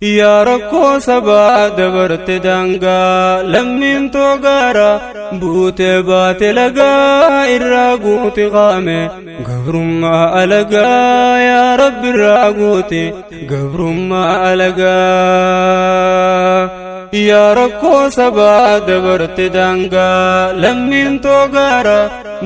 Yaa rakkoo sabaa dabarte daangaa lammiin toogaara buutee baate lagaa irraa guuti qaame gabrummaa alagaa yaa rabbi irraa guuti gabrummaa alagaa. Yaa rakkoo sabaa dabarte daangaa lammiin toogaara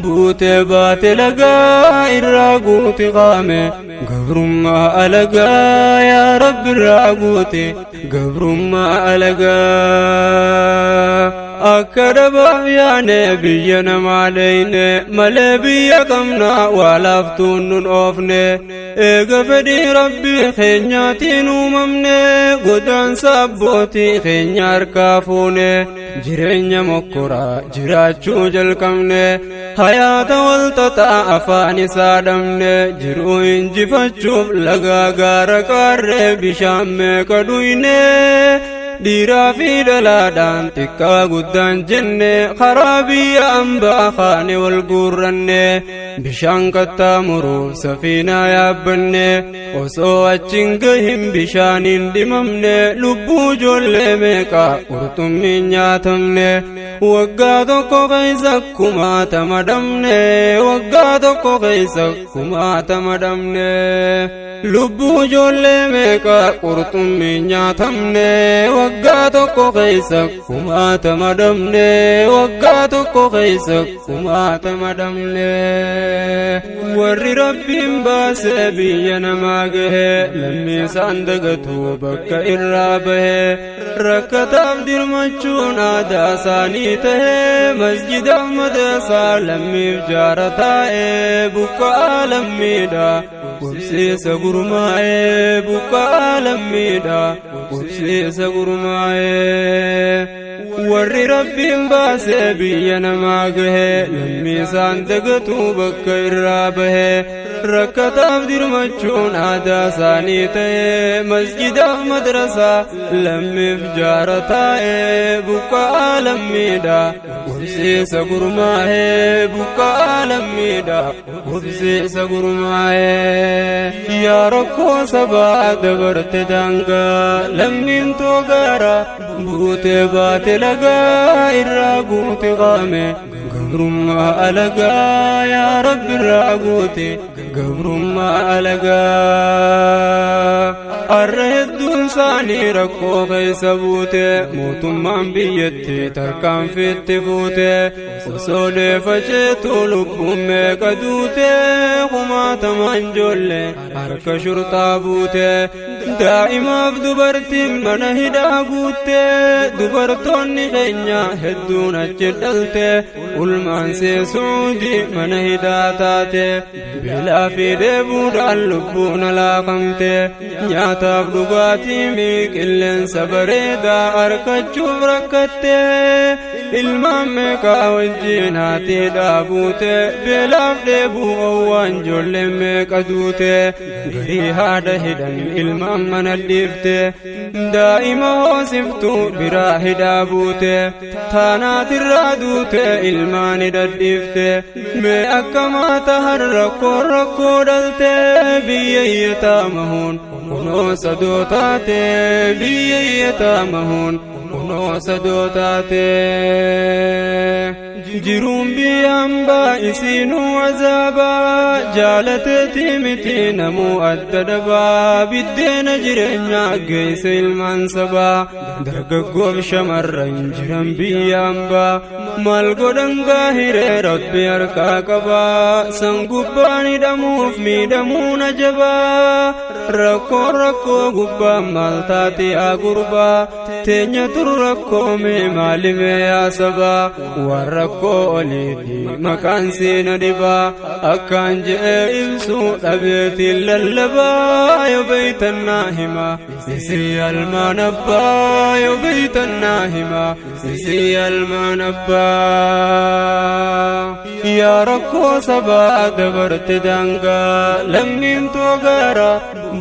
buutee baate lagaa irraa guuti qaame gabrummaa alagaa yaa rabbi irraa guuti gabrummaa alagaa. Akka dhabaaf yaane biyya namaa dheyne malee biyya qabnaa waa laaftuun nun oofne eega fedhii rabbii keenyaatiin uumamne godaansa abbootii keenya harkaa fuune jireenya mokkoraa jiraachuu jalqabne hayaata walxaxaa afaan isaa dhabne jiruu injifachuuf lagaa gaara qaarree bishaan meeqa dhuyne dhiiraa fi dhalaadhaan xiqqaa guddaan jenne karaa biyya hambaa kaane wal guurranne bishaan qaxxaamuruuf safiinaa yaabbanne osoo achiin gahin bishaaniin dhimamne lubbuu ijoollee meeqa qurxummiin nyaatamne waggaa tokko keessa kumaatama dhabne waggaa tokko keessa kumaatama dhabne lubbuu ijoollee meeqa qurxummiin nyaatamne waggaa tokko keessa kumaatama dhabne waggaa tokko keessa kumaatama dhabne. Warri rabbiin baasee biyya namaa gahe lammii isaan dagatu bakka irraa bahe rakkataaf dirmachuun aadaa isaanii tahe masjidaaf madrasaa lammiif jaara taa'e buqqa'aa lammiidha qubsiisa gurmaa'e buqqa'aa lammiidha qubsiisa gurmaa'e. Warri rabbiin baasee biyya namaa gahe lammii isaan dagatu bakka irraa bahe rakkataaf dirmachuun aadaa isaanii ta'e masjidaaf madrasaa lammiif jaara taa'e buqqa'aa lammiidha qubsiisa gurmaa'e buqqa'aa lammiidha qubsiisa gurmaa'e. Yaa rakkoo sabaa dabarte daangaa lammiin toogaara buutee baate lagaa irraa guuti qaame gabrummaa alagaa yaa rabbi irraa guuti gabrummaa alagaa. Arra hedduun isaanii rakkoo keessa buute mootummaan biyyatti tarkaanfiitti fuute osoo deefacheetu lubbuun meeqa duute kumaatamaan ijoollee harka shurxaa buute daa'imaaf dubartiin mana hidhaa guutte dubartoonni keenya hedduun achi dhalte ulmaan seesuudii mana hidhaa taate beelaa fi dheebuudhaan lubbuun alaaqamte nyaataaf dhugaatii mi qilleensa bareedaa argachuuf rakkatte ilmaan meeqaa wajjin haati dhaabuute beelaaf dheebuu owwaan ijoolleen meeqa duute garii haadha hidhan ilmaan mana dhiifte daa'ima hoosiftu biraa hidhaa buute taanaatirraa duute ilmaan hidhadhiifte mee akkamaa tahan rakkoo rakkoo dhalte biyya iyyataamahuun kunoo sadoo taate biyya iyyataamahuun kunoo sadoo taate. Jiruun biyya hambaa isiinuu azaabaa jaalateeti miti namuu adda dhabaa biddeena jireenyaa geesse ilmaan sabaa dargaggoof shamarran jiran biyya hambaa maal godhan gaahiree rabbi harkaa qabaa san gubbaan hidhamuuf miidhamuun ajabaa rakkoo rakkoo gubbaan maal taate yaa gurbaa teenya tur rakkoo mee maalimee yaa sabaa waan rakkoo oliiti maqaan seena dhibaa akkaan je'ee ibsuu dhabeetiin lallabaa yoo beeytannaa hima isii almaan abbaa yoo beeytannaa hima isii almaan abbaa. Yaa rakkoo sabaa dabarte daangaa lammiin toogaara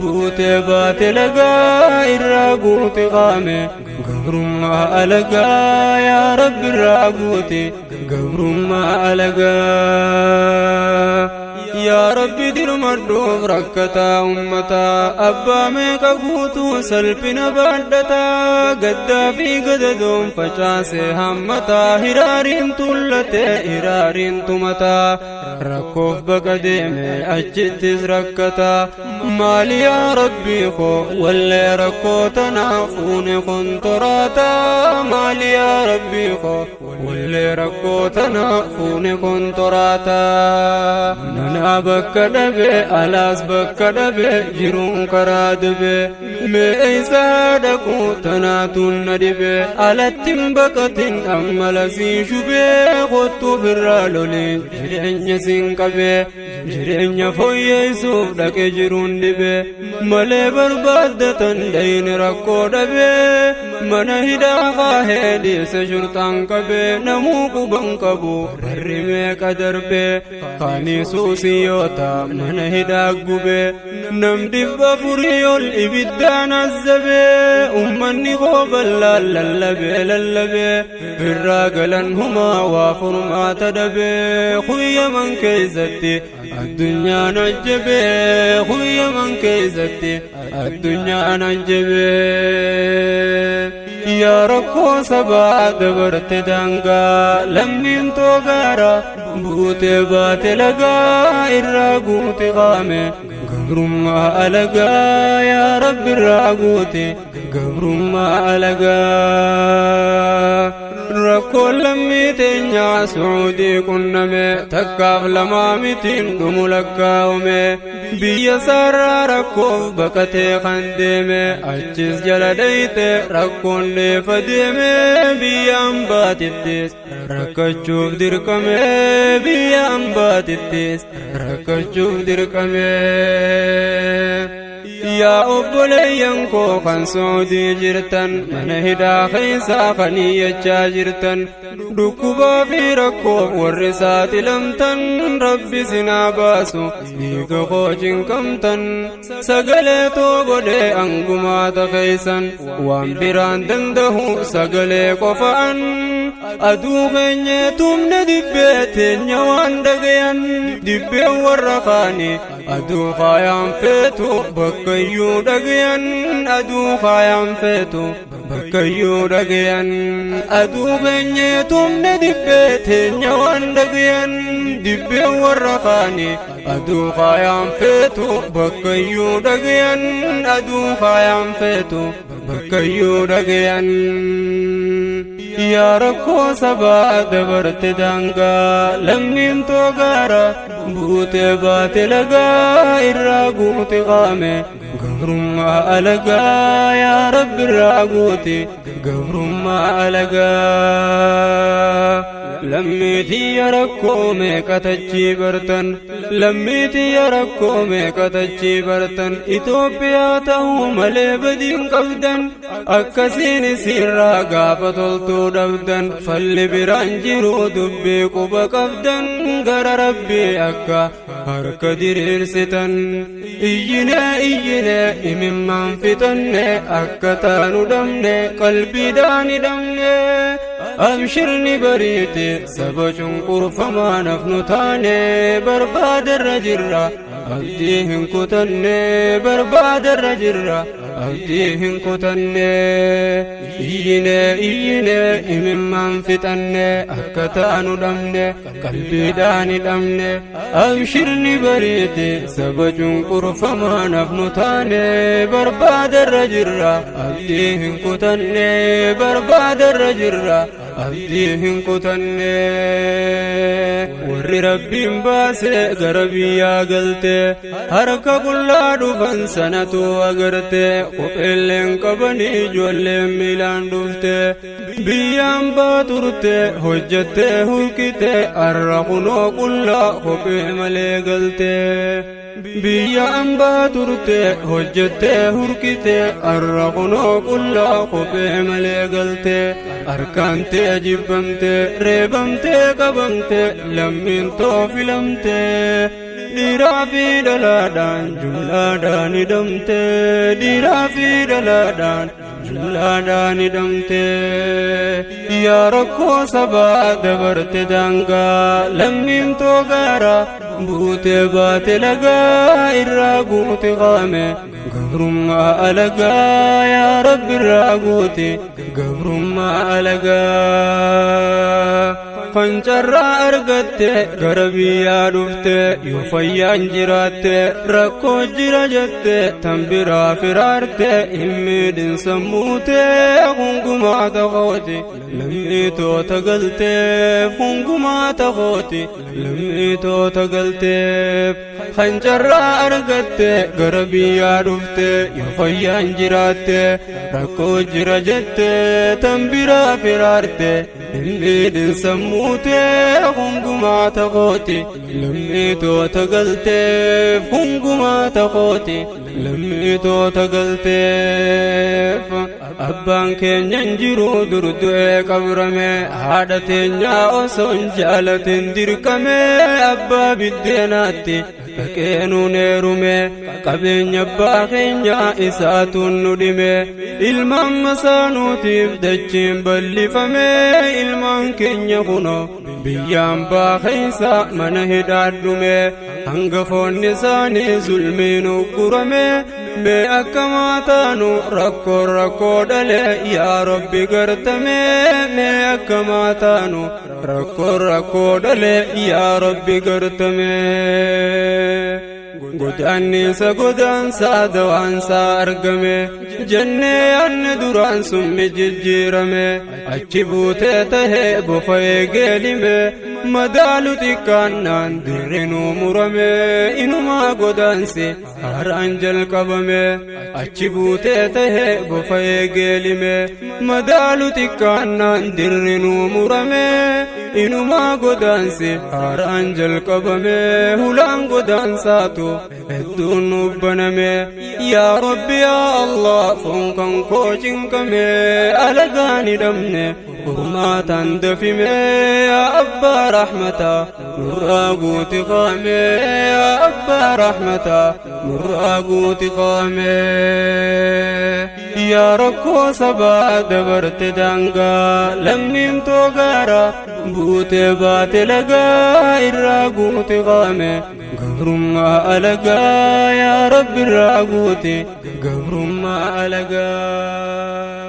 buutee baate lagaa irraa guuti qaame gabrummaa alagaa yaa rabbi irraa guuti gabrummaa alagaa. Yaa Rabbi dirmadhuuf rakkataa ummataa, abbaa meeqa guutuu salphina baadhataa, gaddaa fi gadadoon facaasee hammataa, hiraariin tuullatee hiraariin tumataa, rakkoof baqa deeme achittis rakkataa. Maali yaa Rabbii koo wallee rakkoo tanaa fuune kontoraataa, maali yaa Rabbii koo wallee rakkoo tanaa fuune kontoraataa. Manaa bakka dhabe, alaas bakka dhabe, jiruun karaa dabe, mee eessaa dhaqu tanaatu na dhibe, alattiin baqatin amma lasii shubee, kottuuf irraa lolee jireenya siin qabee, jireenya fooyyeessuuf dhaqe jiruun dhibe, malee barbaaddatan dhayni rakkoo dhabe, mana hidhaa kaahee dhiise shurxaan qabee, namuu quban qabu barri meeqa darbee, kaanii suusiyyoota mana hidhaa gubee, nam 400 ol ibiddaan azzabee, ummanni koo bal'aan lallabee lallabee, birraa galan humaa waa furmaata dhabee, kuyyaman keessatti addunyaan ajjabee, kuyyaman keessatti addunyaan ajjabee. Yaa rakkoo sabaa dabarte daangaa, lammiin toogaara buutee baate lagaa, irraa guute qaame gabrummaa alagaa, yaa Rabbi irraa guute gabrummaa alagaa. Rakkoon lammii teenyaa Suudii qunname, takkaaf lamaa mitiin dhumu lakkaa'ume, biyya saarraa rakkoof baqatee kan deeme, achis jala dhayite rakkoon dheefa deeme, biyya ambaatittis rakkachuuf dirqame, biyya ambaatittis rakkachuuf dirqame. Yaa obboleeyyan koo kan Suudii jirtan, mana hidhaa keessaa kan iyyachaa jirtan, dhukkubaa fi rakkoof warri saaxilamtan, Rabbi sinaa baasu dhiiga koo cinqamtan, sagalee too godhee angumaata keessan, waan biraan danda'u sagalee qofaan, aduu keenya tumne dibbee teenya waan dhagayan, dibbeen warra kaani aduu kaayaan feetu bakkayyuu dhagayan, aduu kaayaan feetu bakkayyuu dhagayan, aduu keenya tumne dibbee teenya waan dhagayan, dibbeen warra kaani aduu kaayaan feetu bakkayyuu dhagayan, aduu kaayaan feetu bakkayyuu dhagayan. Yaa rakkoo sabaa dabarte daangaa, lammiin toogaara buutee baate lagaa, irraa guute qaame gabrummaa alagaa, yaa Rabbi irraa guute gabrummaa alagaa. Lammiitiyya rakkoo meeqatachii bartan, lammiitiyya rakkoo meeqatachii bartan, Itoophiyaa ta'uu malee badiin qabdan, akkasiin isirraa gaafa toltuu dhabdan, falli biraan jiru dubbii quba qabdan, gara Rabbii akka harka diriirsitan. Iyyinee iyyinee imimmaan fixanne, akka taanu dhabne qalbiidhaan hidhamne, abshirni bariite saba cunqurfamaa nafnu taane, barbaadarra jirra abdii hin kutanne, barbaadarra jirra abdii hin kutanne. Iyyinee iyyinee imimmaan fixanne, akka taanu dhabne qalbiidhaan hidhamne, abshirni bariite saba cunqurfamaa nafnu taane, barbaadarra jirra abdii hin kutanne, barbaadarra jirra abdii hin kutanne. Warri Rabbiin baase gara biyyaa galte, harka qullaa dhufan sanatu agarte, kopheelleen qabanii ijoolleen miilaan dhufte, biyyaan baaturte hojjatte hulkite, arra kunoo qullaa kophee malee galte. Biyya ambaa turte hojjatte hurkite, arra kunoo qullaa kophee malee galte, harkaantee jibbamte reebamte qabamte lammiin too filamte. Dhiiraa fi dhalaadhaan jumlaadhaan hidhamte, dhiiraa fi dhalaadhaan jumlaadhaan hidhamte. Yaa rakkoo sabaa dabarte daangaa, lammiimtoo gaara buutee baate lagaa, irraa guute qaame gabrummaa alagaa. Yaa Rabbi, irraa guute gabrummaa alagaa. Fancarraa argatte gara biyyaa dhufte, yoo fayyaan jiraatte rakkoo jira jette tan biraa firaarte. Hin miidhin sammuute, hungumaa takooti lammiitoota galteef, hungumaa takooti lammiitoota galteef. Fancarraa argatte gara biyyaa dhufte, yoo fayyaan jiraatte rakkoo jira jette tan biraa firaarte. Hin miidhin sammuute, hungumaa takooti lammiitoota galteef, hungumaa takooti lammiitoota galteef. Abbaan keenya hin jiru, dur du'ee qabrame. Haadha teenyaa osoo hin jaalatin dirqame abbaa biddeenaatti dhaqee nuun heerume. Qabeenya abbaa keenyaa isaatuun nu dhime. Ilmaan masaanuutiif dachiin bal'ifame. Ilmaan keenya kunoo biyyaan baa keessa mana hidhaadhume, hangafoonni isaanii zulmiin uggurame. Mee akkamaa taanu, rakkoo rakkoo dhale, yaa Rabbi gartame? Mee akkamaa taanu, rakkoo rakkoo dhale, yaa Rabbi gartame? Godaannisa godaansaa dawaansaa argame jennee yaanne, duraan summi jijjiirame. Achi buutee tahee bofa eegeelime, madaalu xiqqaannaan dirrinuu murame. Inumaa godaansi haaraan jalqabame. Achi buutee tahee bofa eegeelime, madaalu xiqqaannaan dirrinuu murame. Inumaa godaansi haaraan jalqabame, hulaan godaansaatu hedduun nuuf baname. Yaa Rabbi, yaa Allah, foon kan koo cinqame, alagaan hidhamne furmaataan dafime. Yaa abbaa rahmataa, nurraa guuti qaame. Yaa abbaa rahmataa, nurraa guuti qaame. Yaa rakkoo sabaa dabarte daangaa, lammiimtoo gaara buutee baate lagaa, irraa guuti qaame gabrummaa alagaa. Yaa Rabbi, irraa guuti gabrummaa alagaa.